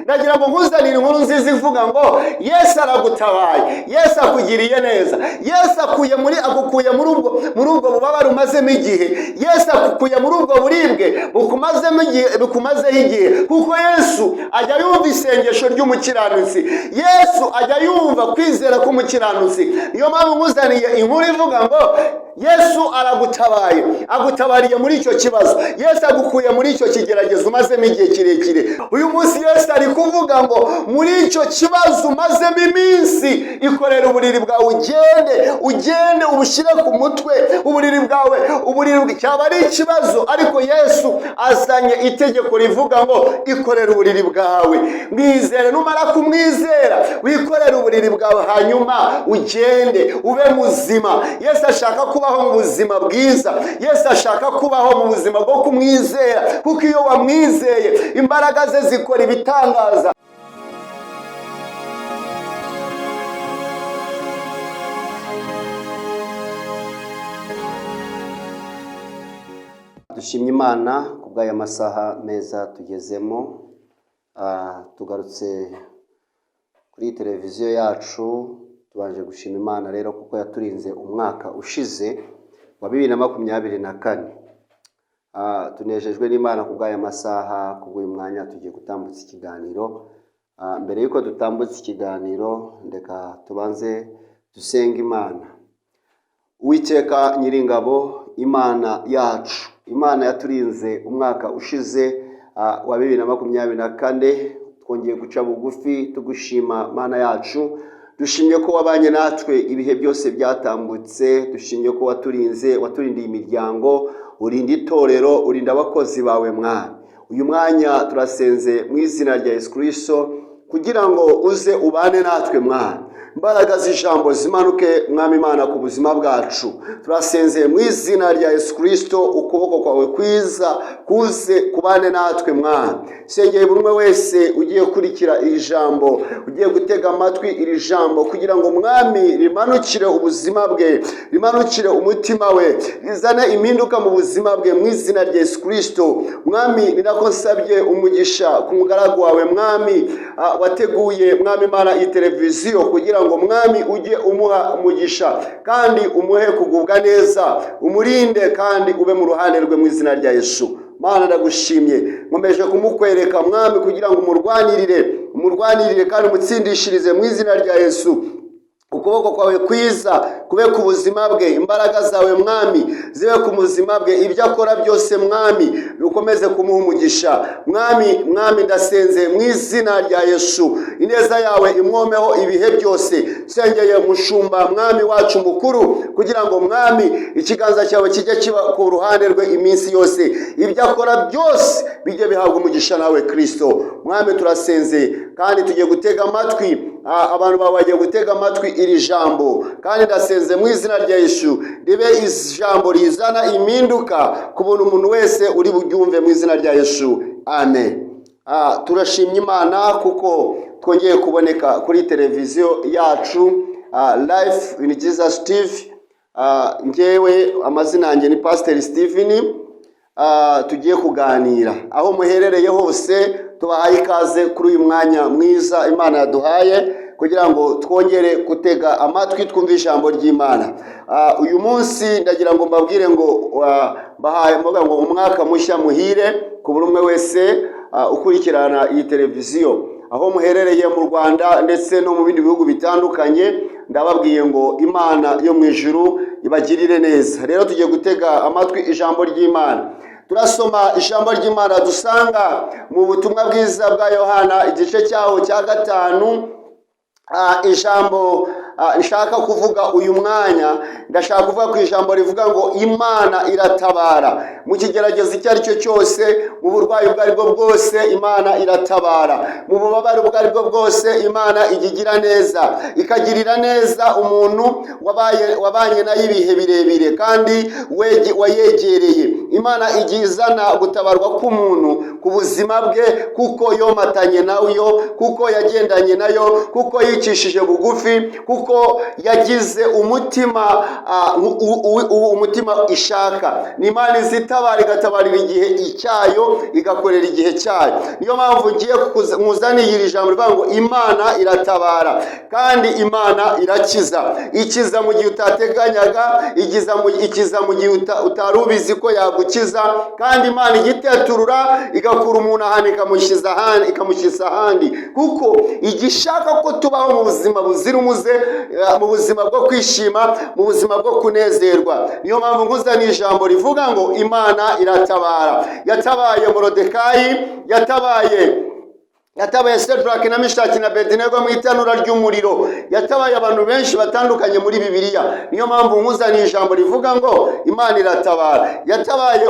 Ndagira ngo nkuzanire inkuru nziza ivuga ngo Yesu aragutabaye, Yesu akugiriye neza, Yesu akuye muri agukuye muri ubwo bubabare umazemo igihe, Yesu akukuye muri ubwo buribwe bukumazemo igihe, bukumazeho igihe, kuko Yesu ajya yumva isengesho ry'umukiranutsi, Yesu ajya yumva kwizera k'umukiranutsi. Niyo mpamvu nkuzaniye inkuru ivuga ngo Yesu aragutabaye, agutabariye muri icyo kibazo, Yesu agukuye muri icyo kigeragezo umazemo igihe kirekire. Uyu munsi Yesu ari kuvuga ngo muri icyo kibazo umazemo iminsi, ikorera uburiri bwawe ugende, ugende ubushyire ku mutwe uburiri bwawe. Uburiri cyaba ari ikibazo, ariko Yesu azanye itegeko rivuga ngo ikorere uburiri bwawe, mwizere. Numara kumwizera, wikorere uburiri bwawe, hanyuma ugende ube muzima. Yesu ashaka kubaho mu buzima bwiza, Yesu ashaka kubaho mu buzima bwo kumwizera, kuko iyo wamwizeye imbaraga ze zikora ibitangaza. Dushimye Imana ku bw'aya masaha meza tugezemo. Tugarutse kuri televiziyo yacu. Tubanje gushima Imana rero kuko yaturinze umwaka ushize wa 2024. Tunejejwe n'Imana ku bw'aya masaha, ku bw'uyu mwanya tugiye gutambutsa ikiganiro. Mbere y'uko dutambutsa ikiganiro, reka tubanze dusenge Imana. Uwiteka Nyiringabo, Imana yacu, Imana yaturinze umwaka ushize wa 2024, twongeye guca bugufi tugushima. Mana yacu, dushimye ko wabanye natwe ibihe byose byatambutse, dushimye ko waturinze, waturindiye imiryango, urinda itorero, urinda abakozi bawe. Mwami, uyu mwanya turasenze mu izina rya Yesu Kristo kugira ngo uze ubane natwe. Mwami, imbaraga z'ijambo zimanuke, Mwami Imana, ku buzima bwacu. Turasenze mu izina rya Yesu Kristo, ukuboko kwawe kwiza kuze kubane natwe. Mwami, sengeye buri umwe wese ugiye gukurikira iri jambo, ugiye gutega amatwi iri jambo, kugira ngo, Mwami, rimanukire ubuzima bwe, rimanukire umutima we, rizane impinduka mu buzima bwe mu izina rya Yesu Kristo. Mwami, ni nako nsabye umugisha ku mugaragu wawe, Mwami, wateguye, Mwami Imana, iyi televiziyo, kugira ngo, Mwami, ujye umuha umugisha kandi umuhe kugubwa neza, umurinde kandi ube mu ruhande rwe mu izina rya Yesu. Mana, ndagushimye, nkomeje kumukwereka, Mwami, kugira ngo umurwanirire, umurwanirire kandi umutsindishirize mu izina rya Yesu. Ukuboko kwawe kwiza kube ku buzima bwe, imbaraga zawe, Mwami, zibe ku buzima bwe, ibyo akora byose, Mwami, ukomeze kumuha umugisha. Mwami, Mwami, ndasenze mu izina rya Yesu, ineza yawe imwomeho ibihe byose. Sengeye mushumba, Mwami wacu mukuru, kugira ngo, Mwami, ikiganza cyawe kijye kiba ku ruhande rwe iminsi yose, ibyo akora byose bijye bihabwa umugisha nawe Kristo. Mwami, turasenze kandi tugiye gutega amatwi, abantu bawe bagiye gutega amatwi iri jambo, kandi ndasenze mu izina rya Yesu, ribe ijambo rizana impinduka ku buntu umuntu wese uri buryumve mu izina rya Yesu, amen. Turashimye Imana kuko twongeye kuboneka kuri televiziyo yacu, Life in Jesus TV. Njyewe amazina yanjye ni Pasiteri Steven. Tugiye kuganira. Aho muherereye hose, tubahaye ikaze kuri uyu mwanya mwiza Imana yaduhaye kugira ngo twongere gutega amatwi twumve ijambo ry'Imana. Uyu munsi ndagira ngo mbabwire ngo mbahaye mvuga ngo umwaka mushya muhire ku buri umwe wese ukurikirana iyi televiziyo, aho muherereye mu Rwanda ndetse no mu bindi bihugu bitandukanye. Ndababwiye ngo Imana yo mu ijuru ibagirire neza. Rero tugiye gutega amatwi ijambo ry'Imana. Turasoma ijambo ry'Imana dusanga mu butumwa bwiza bwa Yohana, igice cyaho cya 5. Ijambo nshaka kuvuga uyu mwanya, ndashaka kuvuga ku ijambo rivuga ngo Imana iratabara mu kigeragezo icyo ari cyo cyose, mu burwayi ubwo ari bwo bwose Imana iratabara, mu bubabare ubwo ari bwo bwose Imana ijya igira neza, ikagirira neza umuntu wabaye, wabanye nayo ibihe birebire kandi wayegereye. Imana igiye izana gutabarwa k'umuntu ku buzima bwe, kuko yomatanye nayo, kuko yagendanye nayo, kuko yicishije bugufi, kuko yagize umutima umutima ishaka. Ni Imana izitabara, igatabarira igihe icyayo, igakorera igihe cyayo. Niyo mpamvu ngiye nkuzaniye iri jambo rivuga ngo Imana iratabara kandi Imana irakiza. Ikiza mu gihe utateganyaga, ikiza mu gihe utari ubizi ko yagukiza. Kandi Imana igiteturura, igakura umuntu ahantu ikamushyiza ahandi, kuko igishaka ko tubaho mu buzima buzira umuze, mu buzima bwo kwishima, mu buzima bwo kunezerwa. Niyo mpamvu nkuzaniye ijambo rivuga ngo Imana iratabara. Yatabaye Morodekayi, yatabaye Sedraki na Mishaki na Abedinego mu itanura ry'umuriro, yatabaye abantu benshi batandukanye muri Bibiliya. Niyo mpamvu nkuzaniye ijambo rivuga ngo Imana iratabara. Yatabaye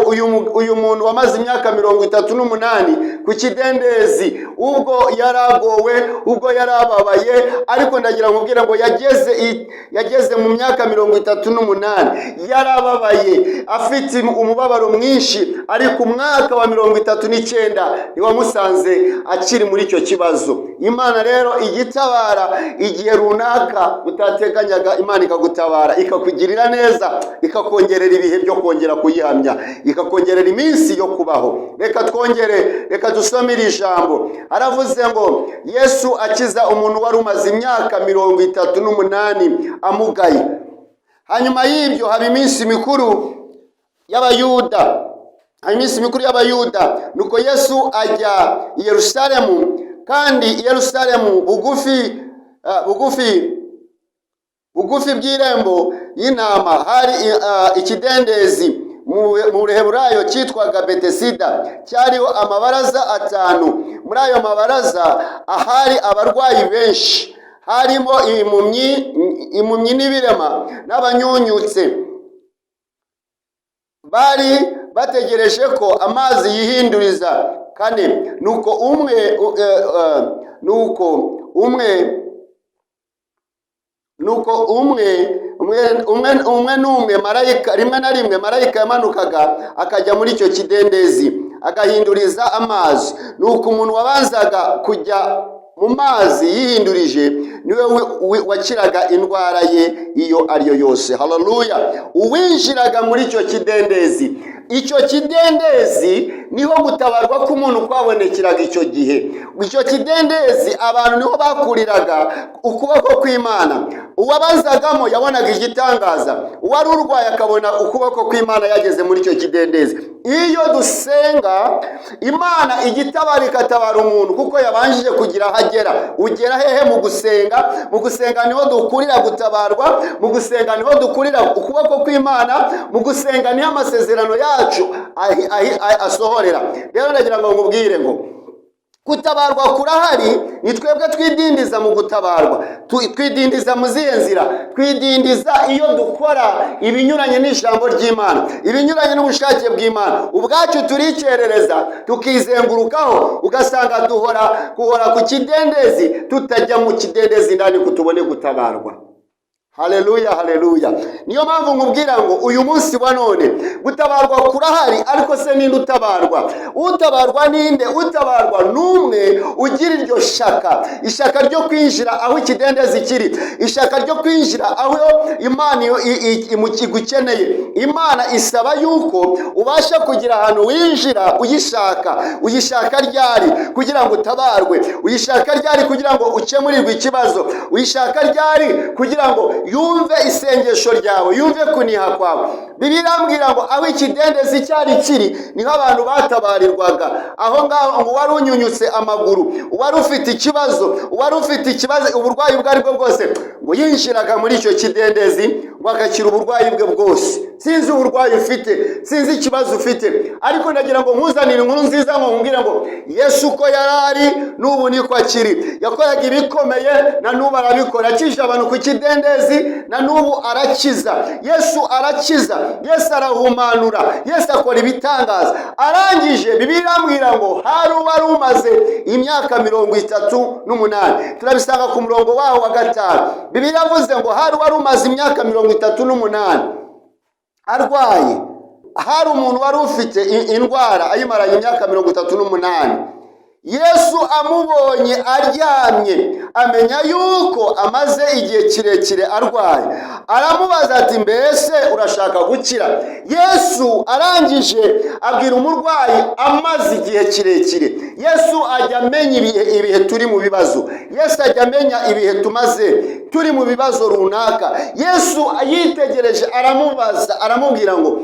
uyu muntu wamaze imyaka 38 ku kidendezi, ubwo yaragowe, ubwo yarababaye. Ariko ndagira ngo nkubwire ngo yageze mu myaka 38 yarababaye, afite umubabaro mwinshi, ariko umwaka wa 39 ntiwamusanze akiri muri icyo kibazo. Imana rero igitabara igihe runaka utateganyaga, Imana ikagutabara, ikakugirira neza, ikakongerera ibihe byo kongera kuyihamya, ikakongerera iminsi yo kubaho. Reka twongere, reka dusome iri jambo. Aravuze ngo Yesu akiza umuntu wari umaze imyaka 38 amugaye. Hanyuma y'ibyo haba iminsi mikuru y'Abayuda, haba iminsi mikuru y'Abayuda. Nuko Yesu ajya i Yerusalemu, kandi i Yerusalemu bugufi bw'irembo y'intama hari ikidendezi mu Ruheburayo cyitwaga Betesida, cyariho amabaraza atanu. Muri ayo mabaraza ahari abarwayi benshi, harimo impumyi n'ibirema n'abanyunyutse. Bari bategereje ko amazi yihinduriza. Kane, nuko umwe n'umwe marayika, rimwe na rimwe marayika yamanukaga akajya muri icyo kidendezi, agahinduriza amazi. Nuko umuntu wabanzaga kujya mu mazi yihindurije niwe wakiraga indwara ye iyo ariyo yose. Haleluya! Uwinjiraga muri icyo kidendezi, icyo kidendezi niho gutabarwa k'umuntu kwabonekeraga icyo gihe. Icyo kidendezi abantu niho bakuriraga ukuboko kw'Imana. Uwabazagamo yabonaga igitangaza, uwari urwaye akabona ukuboko kw'Imana yageze muri icyo kidendezi. Iyo dusenga, Imana igitabara, ikatabara umuntu kuko yabanjije kugira aho agera. Ugera hehe mu gusenga? Mu gusenga niho dukurira gutabarwa, mu gusenga niho dukurira ukuboko kw'Imana, mu gusenga niho amasezerano yacu asohorera. Rero ndagira ngo nkubwire ngo gutabarwa kurahari, ni twebwe twidindiza mu gutabarwa. Twidindiza mu zihe nzira? Twidindiza iyo dukora ibinyuranye n'ijambo ry'Imana, ibinyuranye n'ubushake bw'Imana. Ubwacu turikerereza, tukizengurukaho, ugasanga duhora guhora ku kidendezi, tutajya mu kidendezi indani ngo tubone gutabarwa. Haleluya, haleluya! Niyo mpamvu nkubwira ngo uyu munsi wa none gutabarwa kurahari. Ariko se ninde utabarwa? Utabarwa ninde? Utabarwa n'umwe ugira iryo shaka, ishaka ryo kwinjira aho ikidendezi kiri, ishaka ryo kwinjira aho Imana igukeneye. Imana isaba yuko ubasha kugira ahantu winjira uyishaka. Uyishaka ryari kugira ngo utabarwe? Uyishaka ryari kugira ngo ukemurirwe ikibazo? Uyishaka ryari kugira ngo yumve isengesho ryawe, yumve kuniha kwawe? Bibiliya irambwira ngo aho ikidendezi cyari kiri niho abantu batabarirwaga. Aho ngaho ngo uwari unyunyutse amaguru, uwari ufite ikibazo, uwari ufite ikibazo, uburwayi ubwo ari bwo bwose, ngo yinjiraga muri icyo kidendezi ngo agakira uburwayi bwe bwose. Sinzi uburwayi ufite, sinzi ikibazo ufite, ariko ndagira ngo nkuzanire inkuru nziza, ngo nkubwire ngo Yesu uko yari ari n'ubu niko akiri. Yakoraga ibikomeye, na n'ubu arabikora. Akije abantu ku kidendezi, na n'ubu arakiza. Yesu arakiza, Yesu arahumanura, Yesu akora ibitangaza. Arangije, Bibiliya irambwira ngo hari uwari umaze imyaka 38. Turabisanga ku murongo waho wa 5. Bibiliya iravuze ngo hari uwari umaze imyaka 38 arwaye. Hari umuntu wari ufite indwara ayimaranye imyaka 38. Yesu amubonye aryamye, amenya yuko amaze igihe kirekire arwaye, aramubaza ati: "Mbese urashaka gukira?" Yesu arangije abwira umurwayi amaze igihe kirekire. Yesu ajya amenya ibihe turi mu bibazo. Yesu ajya amenya ibihe tumaze turi mu bibazo runaka. Yesu yitegereje, aramubaza, aramubwira ngo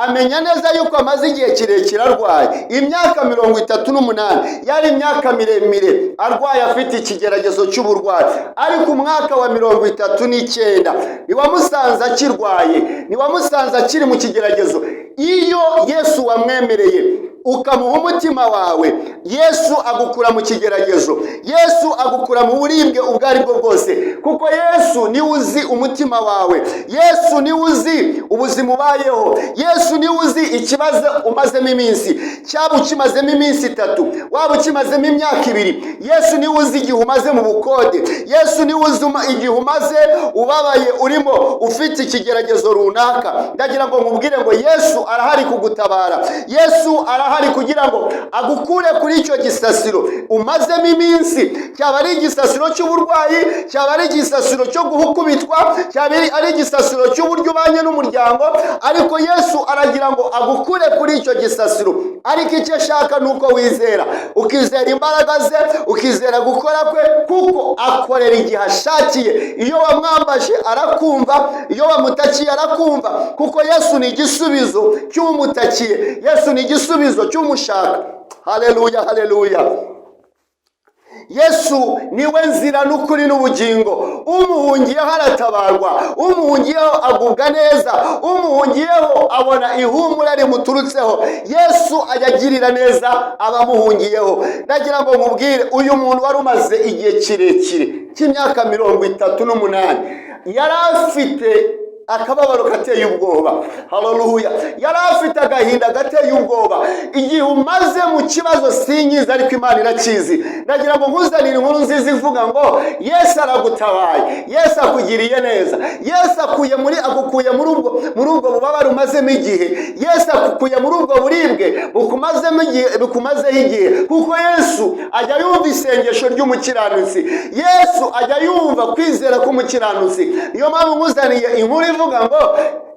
amenya neza yuko amaze igihe kirekire arwaye, imyaka 38. Yari imyaka miremire arwaye, afite ikigeragezo cy'uburwayi, ariko umwaka wa 39 ntiwamusanze akirwaye, ntiwamusanze akiri mu kigeragezo. Iyo Yesu wamwemereye, ukamuha umutima wawe, Yesu agukura mu kigeragezo, Yesu agukura mu buribwe ubwo ari bwo bwose, kuko Yesu niwe uzi umutima wawe, Yesu niwe uzi ubuzima ubayeho, Yesu niwe uzi ikibazo umazemo iminsi. Cyaba ukimazemo iminsi 3, waba ukimazemo imyaka 2, Yesu niwe uzi igihe umaze mu bukode. Yesu niwe uzi igihe umaze ubabaye, urimo ufite ikigeragezo runaka. Ndagira ngo nkubwire ngo Yesu arahari kugutabara. Yesu arahari kugira ngo agukure kuri icyo gisasiro umazemo iminsi, cyaba ari igisasiro cy'uburwayi, cyaba ari igisasiro cyo guhukubitwa, cyaba ari igisasiro cy'uburyo ubanye n'umuryango, ariko Yesu aragira ngo agukure kuri icyo gisasiro. Ariko icyo ashaka ni uko wizera, ukizera imbaraga ze, ukizera gukora kwe, kuko akorera igihe ashakiye. Iyo wamwambaje arakumva, iyo wamutakiye arakumva, kuko Yesu ni igisubizo cy'umutakiye, Yesu ni igisubizo cy'umushaka. Haleluya, haleluya! Yesu niwe nzira n'ukuri n'ubugingo. Umuhungiyeho aratabarwa, umuhungiyeho agubwa neza, umuhungiyeho abona ihumure rimuturutseho. Yesu ajya agirira neza abamuhungiyeho. Ndagira ngo nkubwire, uyu muntu wari umaze igihe kirekire cy'imyaka 38 yari afite akababaro gateye ubwoba. Haleluya! Yari afite agahinda gateye ubwoba. Igihe umaze mu kibazo sinyizi, ariko Imana irakizi. Ndagira ngo nkuzanire inkuru nziza ivuga ngo Yesu aragutabaye, Yesu akugiriye neza, Yesu akuye muri agukuye muri ubwo bubabare umazemo igihe, Yesu akukuye muri ubwo buribwe bukumazemo igihe, bukumazeho igihe, kuko Yesu ajya yumva isengesho ry'umukiranutsi. Yesu ajya yumva kwizera k'umukiranutsi. Niyo mpamvu nkuzaniye inkuru ivuga ngo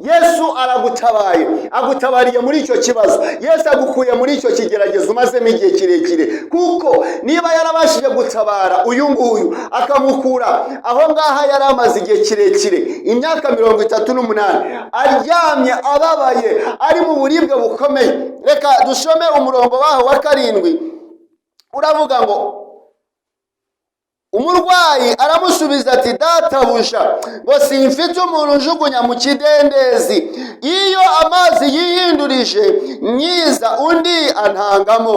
Yesu aragutabaye, agutabariye muri icyo kibazo. Yesu agukuye muri icyo kigeragezo umazemo igihe kirekire, kuko niba yarabashije gutabara uyu nguyu, akamukura aho ngaha yari amaze igihe kirekire, imyaka 38, aryamye, ababaye, ari mu buribwe bukomeye. Reka dusome umurongo waho wa 7, uravuga ngo: "Umurwayi aramusubiza ati: 'Databuja, ngo simfite umuntu ujugunya mu kidendezi iyo amazi yihindurije nyiza, undi antangamo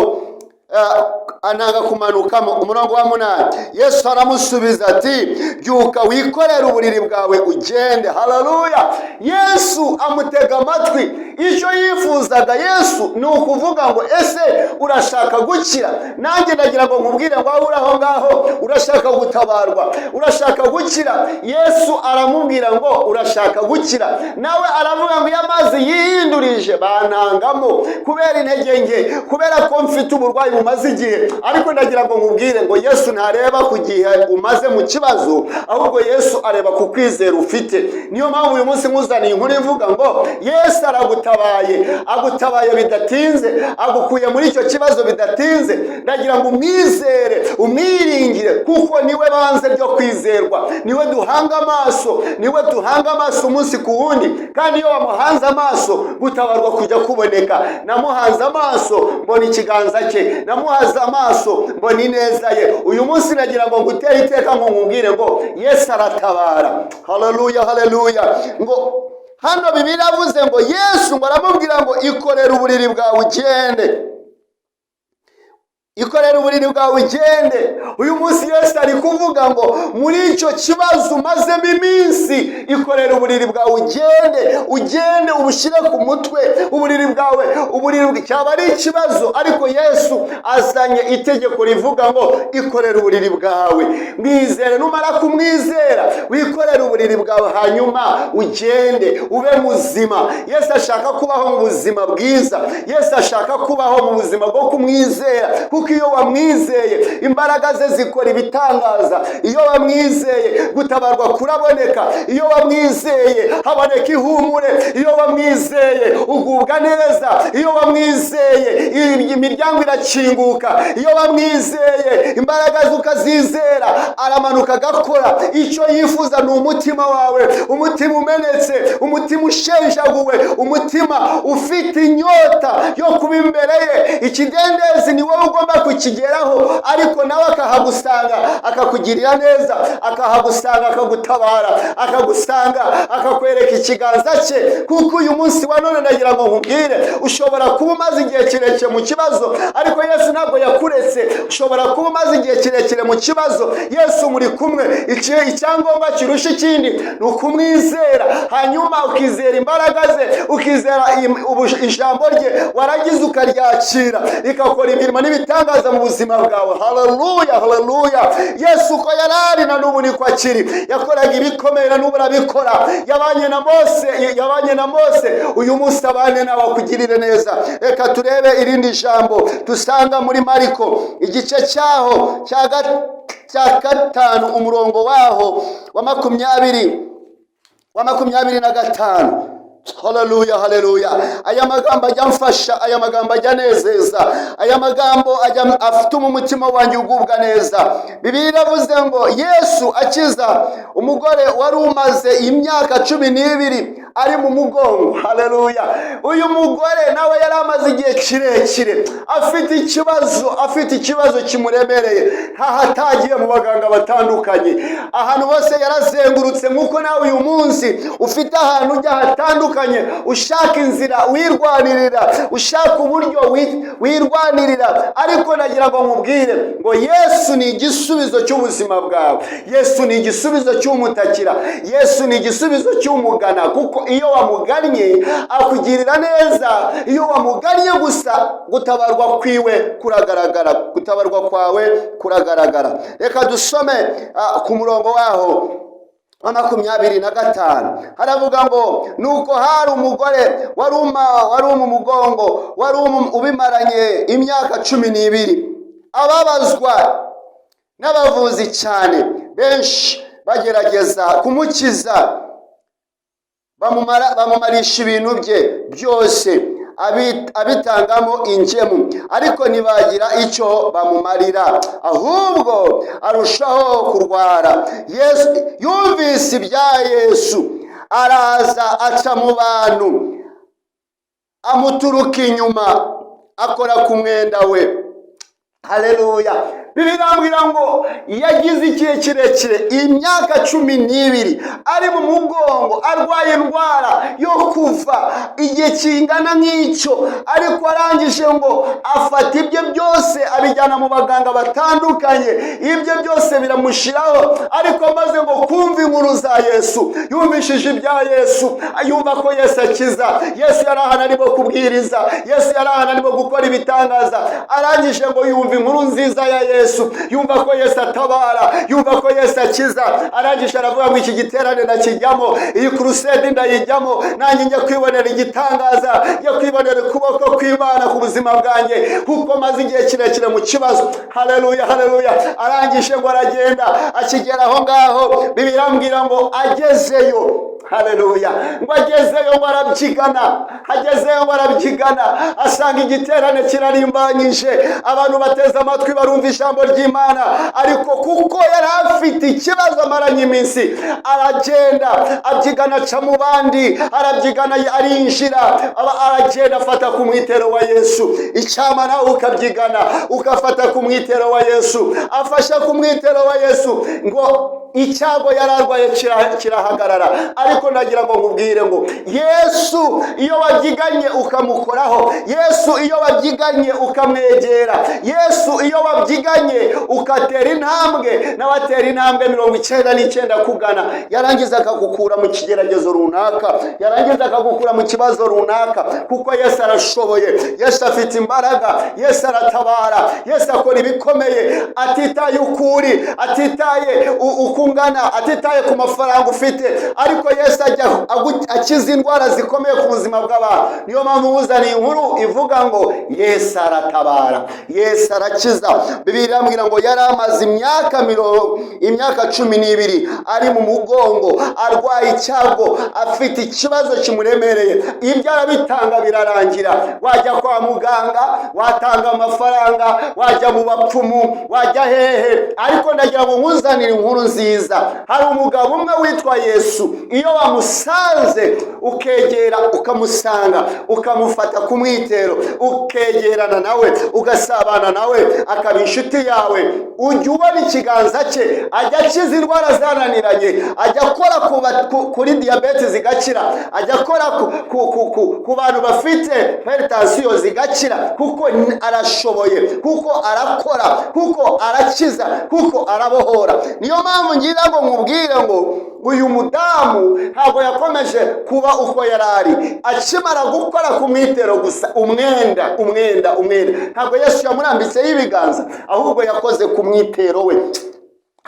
antanga kumanukamo.'" Umurongo wa 8, Yesu aramusubiza ati: "Byuka, wikorere uburiri bwawe, ugende." Haleluya! Yesu amutega amatwi. Icyo yifuzaga Yesu ni ukuvuga ngo: "Ese urashaka gukira?" Nanjye ndagira ngo nkubwire ngo aho uri aho ngaho, urashaka gutabarwa, urashaka gukira? Yesu aramubwira ngo: "Urashaka gukira?" Nawe aravuga ngo: "Iyo amazi yihindurije bantangamo kubera intege nke, kubera ko mfite uburwayi bumaze igihe." Ariko ndagira ngo nkubwire ngo Yesu ntareba ku gihe umaze mu kibazo, ahubwo Yesu areba ku kwizera ufite. Niyo mpamvu uyu munsi nkuzaniye inkuru ivuga ngo Yesu aragutabaye, agutabaye bidatinze, agukuye muri icyo kibazo bidatinze. Ndagira ngo umwizere, umwiringire, kuko niwe banze ryo kwizerwa, niwe duhanga amaso, niwe duhanga amaso umunsi ku wundi. Kandi iyo wamuhanze amaso, gutabarwa kujya kuboneka. Namuhanze amaso mbona ikiganza cye, namuhanze amaso mbona ineza ye. Uyu munsi nagira ngo ngutere iteka, ngo nkubwire ngo Yesu aratabara. Haleluya, haleluya! Ngo hano Bibiliya avuze ngo Yesu ngo aramubwira ngo: "Ikorere uburiri bwawe, ugende." Ikorere uburiri bwawe ugende. Uyu munsi Yesu ari kuvuga ngo muri icyo kibazo umazemo iminsi, ikorere uburiri bwawe ugende, ugende ubushyire ku mutwe uburiri bwawe. Uburiri cyaba ari ikibazo, ariko Yesu azanye itegeko rivuga ngo ikorere uburiri bwawe, mwizere. Numara kumwizera, wikorere uburiri bwawe, hanyuma ugende ube muzima. Yesu ashaka kubaho mu buzima bwiza. Yesu ashaka kubaho mu buzima bwo kumwizera, kuko iyo wamwizeye imbaraga ze zikora ibitangaza. Iyo wamwizeye gutabarwa kuraboneka. Iyo wamwizeye haboneka ihumure. Iyo wamwizeye ugubwa neza. Iyo wamwizeye imiryango irakinguka. Iyo wamwizeye imbaraga ze ukazizera, aramanuka agakora. Icyo yifuza ni umutima wawe, umutima umenetse, umutima ushenjaguwe, umutima ufite inyota yo kuba imbere ye. Ikidendezi ni wowe ugomba kukigeraho, ariko nawe akahagusanga akakugirira neza, akahagusanga akagutabara, akagusanga akakwereka ikiganza cye. Kuko uyu munsi wa none ndagira ngo nkubwire, ushobora kuba umaze igihe kirekire mu kibazo, ariko Yesu ntabwo yakuretse. Ushobora kuba umaze igihe kirekire mu kibazo, Yesu muri kumwe. Icyangombwa kirusha ikindi ni ukumwizera, hanyuma ukizera imbaraga ze, ukizera ijambo rye, warangiza ukaryakira rikakora imirimo n'ibitangaza mu buzima bwawe. Haleluya, haleluya! Yesu uko yari ari na n'ubu niko akiri. Yakoraga ibikomeye, na n'ubu arabikora. Yabanye na Mose, yabanye na Mose, uyu munsi abane nawe akugirire neza. Reka turebe irindi jambo dusanga muri Mariko, igice cyaho cya 5, umurongo waho wa 25. Haleluya, haleluya! Aya magambo ajya amfasha, aya magambo ajya anezeza, aya magambo ajya afite umutima wanjye ugubwa neza. Bibiliya iravuze ngo Yesu akiza umugore wari umaze imyaka 12 ari mu mugongo. Haleluya! Uyu mugore nawe yari amaze igihe kirekire afite ikibazo, afite ikibazo kimuremereye. Ntaho atagiye mu baganga batandukanye, ahantu hose yarazengurutse, nk'uko nawe uyu munsi ufite ahantu ujya hatandukanye, ushaka inzira wirwanirira, ushaka uburyo wirwanirira. Ariko nagira ngo nkubwire ngo Yesu ni igisubizo cy'ubuzima bwawe. Yesu ni igisubizo cy'umutakira. Yesu ni igisubizo cy'umugana, kuko iyo wamugannye akugirira neza. Iyo wamugannye gusa, gutabarwa kwiwe kuragaragara, gutabarwa kwawe kuragaragara. Reka dusome ku murongo waho wa 25. Haravuga ngo nuko hari umugore wari mu mugongo, wari ubimaranye imyaka 12, ababazwa n'abavuzi cyane benshi bagerageza kumukiza, bamumarisha ibintu bye byose, abitangamo ingemu, ariko ntibagira icyo bamumarira, ahubwo arushaho kurwara. Yesu yumvise ibya Yesu, araza aca mu bantu, amuturuka inyuma, akora ku mwenda we. Haleluya! Bibiliya ngo yagize igihe kirekire, imyaka 12 ari mu mugongo, arwaye indwara yo kuva igihe kingana nk'icyo. Ariko arangije ngo afata ibye byose abijyana mu baganga batandukanye, ibye byose biramushiraho. Ariko amaze ngo kumva inkuru za Yesu, yumvishije ibya Yesu, yumva ko Yesu akiza. Yesu yari ahantu arimo kubwiriza, Yesu yari ahantu arimo gukora ibitangaza. Arangije ngo yumva inkuru nziza ya Yesu, yumva ko Yesu atabara, yumva ko Yesu akiza. Arangije aravuga ngo iki giterane ndakijyamo, iyi crusade ndayijyamo, nanjye njya kwibonera igitangaza, njya kwibonera ukuboko kw'Imana ku buzima bwanjye, kuko maze igihe kirekire mu kibazo. Haleluya, haleluya! Arangije ngo aragenda. Akigera aho ngaho, birambwira ngo agezeyo, haleluya, ngo agezeyo ngo arabyigana. Agezeyo ngo arabyigana, asanga igiterane kirarimbanyije, abantu bateze amatwi barumva ijambo ry'Imana. Ariko kuko yari afite Afite ikibazo amaranye iminsi, aragenda abyigana, aca mu bandi, arabyigana, arinjira, aragenda afata ku mwitero wa Yesu. Icyama nawe ukabyigana ugafata ku mwitero wa Yesu. Afashe ku mwitero wa Yesu, ngo icyago yari arwaye kirahagarara. Ariko nagira ngo nkubwire ngo Yesu iyo wabyiganye ukamukoraho, Yesu iyo wabyiganye ukamwegera, Yesu iyo wabyiganye ugatera intambwe, nawe atera intambwe 99 kugana, yarangiza akagukura mu kigeragezo runaka, yarangiza akagukura mu kibazo runaka, kuko Yesu arashoboye, Yesu afite imbaraga, Yesu aratabara, Yesu akora ibikomeye, atitaye uko uri, atitaye uko ungana, atitaye ku mafaranga ufite, ariko Yesu ajya akiza indwara zikomeye ku buzima bw'abantu. Niyo mpamvu nkuzaniye inkuru ivuga ngo Yesu aratabara, Yesu arakiza. Bibiliya irambwira ngo yari amaze imyaka 12 ari mu mugongo, arwaye icyago, afite ikibazo kimuremereye. Ibyo arabitanga birarangira. Wajya kwa muganga, watanga amafaranga, wajya mu bapfumu, wajya hehe, ariko ndagira ngo nkuzanire inkuru nziza. Hari umugabo umwe witwa Yesu, iyo wamusanze ukegera, ukamusanga, ukamufata ku mwitero, ukegerana nawe, ugasabana nawe, akaba inshuti yawe, ujya ubona ikiganza cye. Ajya akiza indwara zananiranye, ajya akora kuri diyabete zigakira, ajya akora ku bantu bafite hypertension zigakira, kuko arashoboye, kuko arakora, kuko arakiza, kuko arabohora. Niyo mpamvu ngira ngo nkubwire ngo uyu mudamu ntabwo yakomeje kuba uko yari ari akimara gukora ku mwitero gusa. Umwenda, umwenda, umwenda, ntabwo Yesu yamurambitseho ibiganza, ahubwo yakoze ku mwitero we.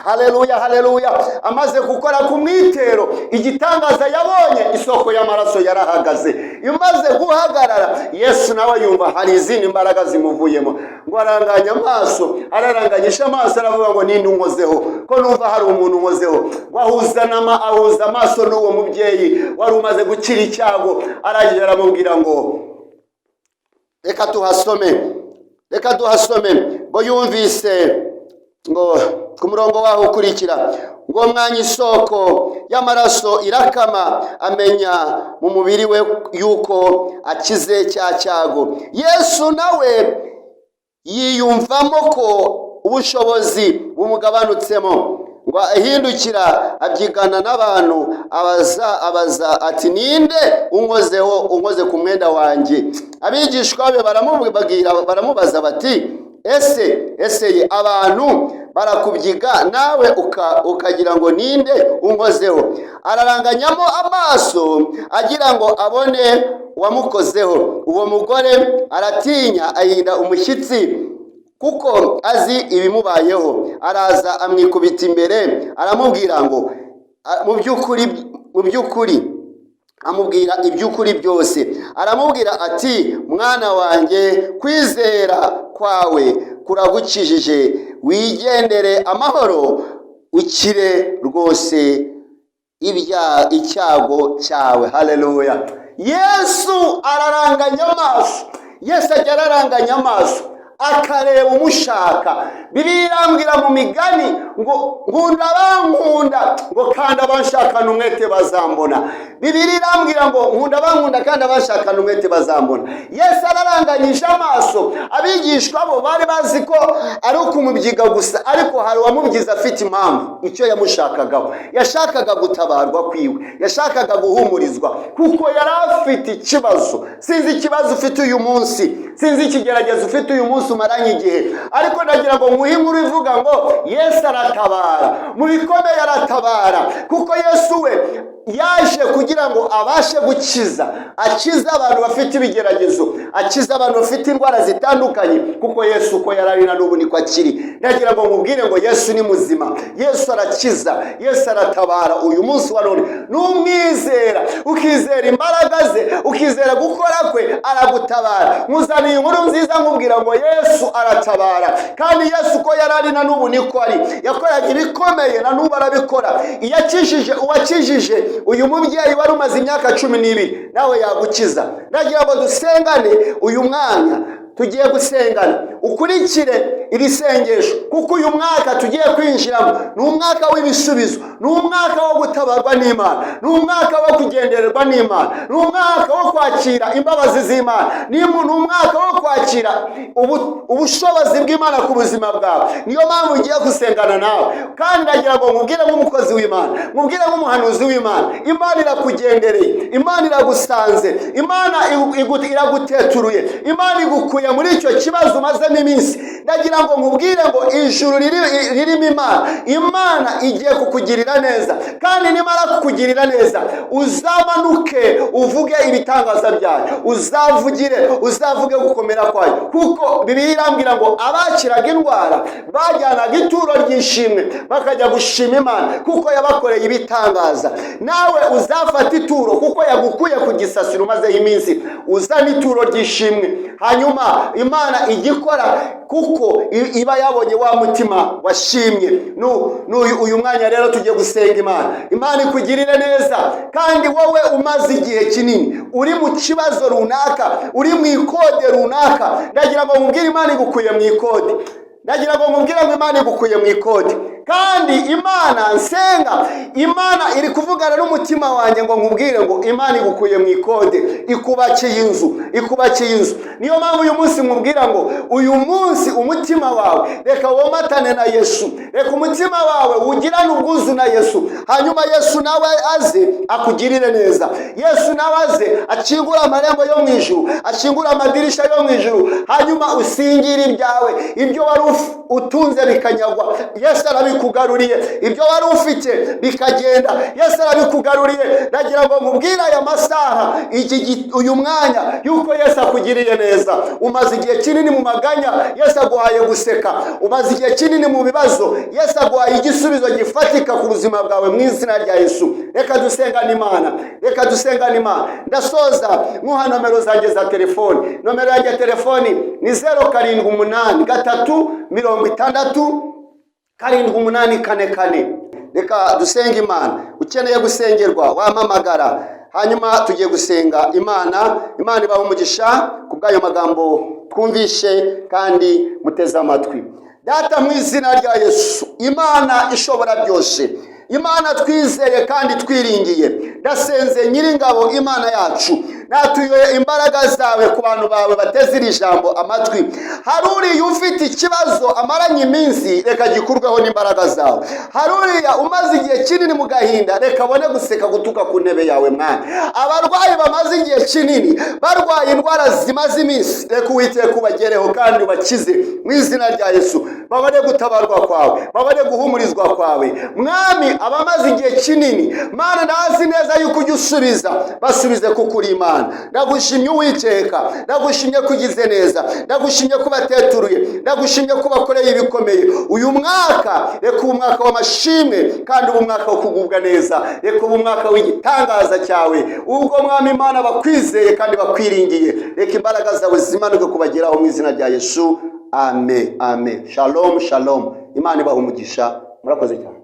Haleluya, haleluya! Amaze gukora ku mwitero, igitangaza yabonye, isoko y'amaraso yarahagaze. Imaze guhagarara, Yesu nawe yumva hari izindi mbaraga zimuvuyemo, ngo aranganye amaso, araranganyisha amaso, aravuga ngo: "Ninde unkozeho, ko numva hari umuntu unkozeho?" Ngo ahuza amaso n'uwo mubyeyi wari umaze gukira icyago. Arangije aramubwira ngo, reka tuhasome, reka tuhasome, ngo yumvise ngo ku murongo waho ukurikira ngo mwanya isoko y'amaraso irakama, amenya mu mubiri we yuko akize cya cyago. Yesu nawe yiyumvamo ko ubushobozi bumugabanutsemo, ngo ahindukira abyigana n'abantu, abaza ati: "Ninde unkozeho, unkoze ku mwenda wanjye?" Abigishwa be baramubwira, baramubaza bati: Ese abantu barakubyiga, nawe ukagira ngo ninde unkozeho?" Araranganyamo amaso agira ngo abone uwamukozeho. Uwo mugore aratinya, ahinda umushyitsi kuko azi ibimubayeho. Araza amwikubita imbere, aramubwira ngo mu by'ukuri amubwira iby'ukuri byose. Aramubwira ati: "Mwana wanjye, kwizera kwawe kuragukijije, wigendere amahoro, ukire rwose icyago cyawe." Haleluya! Yesu araranganya amaso, Yesu ajya araranganya amaso akareba umushaka. Bibiliya irambwira mu Migani ngo: "Nkunda abankunda," ngo "kandi abanshakana umwete bazambona." Bibiliya irambwira ngo: "Nkunda abankunda, kandi abanshakana umwete bazambona." Yesu araranganyije amaso. Abigishwa bo bari bazi ko ari ukumubyiga gusa, ariko hari uwamubyize afite impamvu. Icyo yamushakagaho, yashakaga gutabarwa kwiwe, yashakaga guhumurizwa, kuko yari afite ikibazo. Sinzi ikibazo ufite uyu munsi, sinzi ikigeragezo ufite uyu munsi umaranye igihe, ariko ndagira ngo nguhe inkuru ivuga ngo Yesu aratabara, mu bikomeye aratabara, kuko Yesu we yaje kugira ngo abashe gukiza, akize abantu bafite ibigeragezo, akize abantu bafite indwara zitandukanye, kuko Yesu uko yari ari na n'ubu niko akiri. Ndagira ngo nkubwire ngo Yesu ni muzima, Yesu arakiza, Yesu aratabara. Uyu munsi wa none n'umwizera, ukizera imbaraga ze, ukizera gukora kwe, aragutabara. Nkuzaniye inkuru nziza, nkubwira ngo Yesu aratabara, kandi Yesu uko yari ari na n'ubu niko ari. Yakoraga ibikomeye, na n'ubu arabikora. Iyo akijije, uwakijije uyu mubyeyi wari umaze imyaka 12, nawe yagukiza. Ndagira ngo dusengane uyu mwanya, tugiye gusengana, ukurikire. Iri sengesho, kuko uyu mwaka tugiye kwinjiramo ni umwaka w'ibisubizo, ni umwaka wo gutabarwa n'Imana, ni umwaka wo kugendererwa n'Imana, ni umwaka wo kwakira imbabazi z'Imana, ni umwaka wo kwakira ubushobozi bw'Imana ku buzima bwawe. Niyo mpamvu ngiye gusengana nawe, kandi ndagira ngo nkubwire nk'umukozi w'Imana, nkubwire nk'umuhanuzi w'Imana: Imana irakugendereye, Imana iragusanze, Imana iraguteturuye, Imana igukuye muri icyo kibazo umazemo iminsi. Ndagira ngo nkubwire ngo ijuru ririmo Imana, Imana igiye kukugirira neza, kandi nimara kukugirira neza uzamanuke uvuge ibitangaza byayo, uzavugire, uzavuge gukomera kwayo, kuko Bibiliya irambwira ngo abakiraga indwara bajyanaga ituro ry'ishimwe, bakajya gushima Imana kuko yabakoreye ibitangaza. Nawe uzafata ituro kuko yagukuye ku gisasiro umazeho iminsi, uzana ituro ry'ishimwe, hanyuma Imana igikora kuko iba yabonye wa mutima washimye. Uyu mwanya rero tugiye gusenga Imana, Imana ikugirire neza. Kandi wowe umaze igihe kinini uri mu kibazo runaka, uri mu ikode runaka, ndagira ngo nkubwire Imana igukuye mu ikode. Ndagira ngo nkubwire ngo Imana igukuye mu ikode. Kandi Imana nsenga, Imana iri kuvugana n'umutima wanjye ngo nkubwire ngo Imana igukuye mu ikode, ikubakiye inzu, ikubakiye inzu. Niyo mpamvu uyu munsi nkubwira ngo uyu munsi umutima wawe reka womatane na Yesu, reka umutima wawe ugirane ubwuzu na Yesu, hanyuma Yesu nawe aze akugirire neza. Yesu nawe aze akingure amarembo yo mu ijuru, akingure amadirisha yo mu ijuru, hanyuma usingire ibyawe. Ibyo wari utunze bikanyagwa, Yesu arabikugaruriye. Ibyo wari ufite bikagenda, Yesu arabikugaruriye. Ndagira ngo nkubwire aya masaha, uyu mwanya, yuko Yesu akugiriye neza. Umaze igihe kinini mu maganya, Yesu aguhaye guseka. Umaze igihe kinini mu bibazo, Yesu aguhaye igisubizo gifatika ku buzima bwawe mu izina rya Yesu. Reka dusengane Imana, reka dusengane Imana. Ndasoza nkuha nomero zanjye za telefoni. Nomero yanjye ya telefoni ni 0783 60 78 44. Reka dusenge Imana. Ukeneye gusengerwa wampamagara, hanyuma tugiye gusenga Imana. Imana ibaha umugisha ku bw'ayo magambo twumvishe kandi muteze amatwi. Data, mu izina rya Yesu, Imana ishobora byose, Imana twizeye kandi twiringiye, ndasenze Nyiringabo Imana yacu, natuye imbaraga zawe ku bantu bawe bateze iri jambo amatwi. Hari uriya ufite ikibazo amaranye iminsi, reka gikurweho n'imbaraga zawe. Hari uriya umaze igihe kinini mu gahinda, reka abone guseka gutuka ku ntebe yawe. Mwana, abarwayi bamaze igihe kinini barwaye indwara zimaze iminsi, reka Uwiteka ubagereho kandi ubakize mu izina rya Yesu, babone gutabarwa kwawe, babone guhumurizwa kwawe. Mwami, abamaze igihe kinini, Mana, ndazi neza yuko ujya usubiza, basubize kuko uri Imana. Ndagushimye Uwiteka, ndagushimye ko ugize neza, ndagushimye ko bateturuye, ndagushimye ko bakoreye ibikomeye. Uyu mwaka reka ube umwaka w'amashimwe, kandi ube umwaka wo kugubwa neza, reka ube umwaka w'igitangaza cyawe. Ubwo Mwami Imana bakwizeye kandi bakwiringiye, reka imbaraga zawe zimanuke kubageraho mu izina rya Yesu. Amen, amen. Shalom, shalom. Imana ibaha umugisha. Murakoze cyane.